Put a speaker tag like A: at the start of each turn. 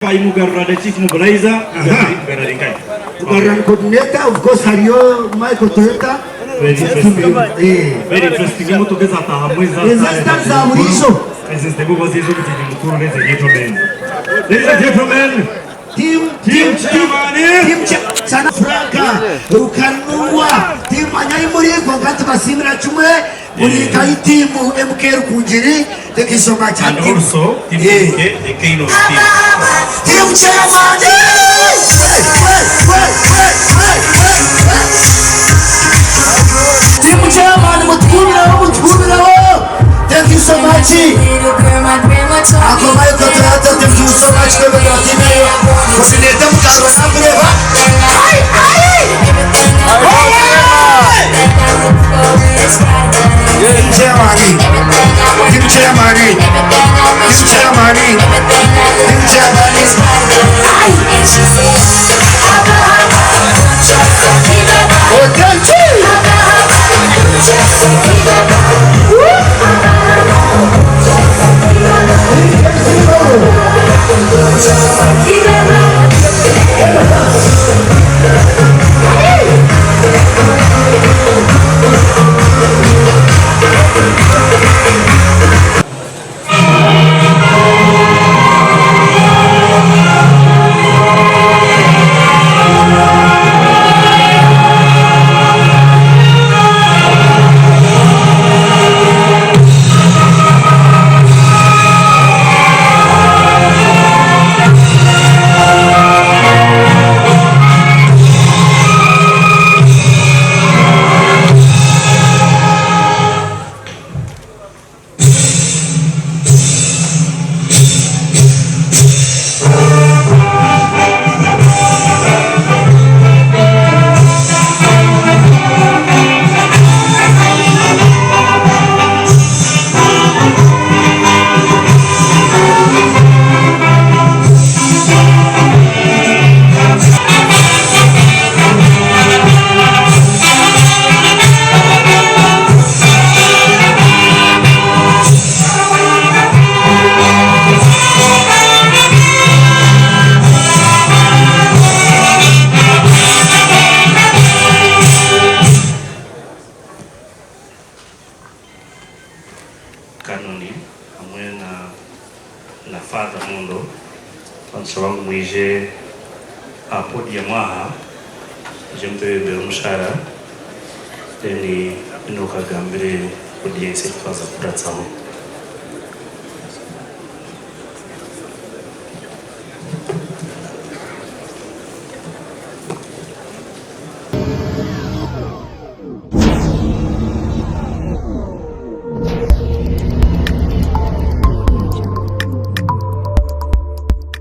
A: Nkayimugarura the chief mobilizer Mugarura nkayi.
B: Mugarura ni coordinator of course hariyo Michael Toyota.
A: Very interesting. Very interesting. Emotoka ezataha hamwe
B: Ezo ezitari za buriijo.
A: Ezo ezitari ziija omugyenyi mukuru ladies and gentlemen. Ladies and gentlemen.
B: Team
A: Team chairman.
B: Team Sana Franka Rukanurwa team manya ahi muri kwonka nitubasiimira kimwe muri nka tiimu MK Rukungiri. Thank you so much.
A: And also team MK the Kainos team.
B: Team chairman. Team chairman mutukubireho mutukubireho. Thank you so much. Ako Michael Toyota, thank you so much kwebembera tiimu eyo. Coordinator Mugarura nakureeba. Ai ai! Team chairman. Team chairman. Team chairman. Team chairman. Oh, thank you.
A: Kanoni hamwe na na Father Mondo banshaba ngu mwije aha podium aha mwije mutwebembere omushara then Enock agambire audience eki twaza kukuratsaho.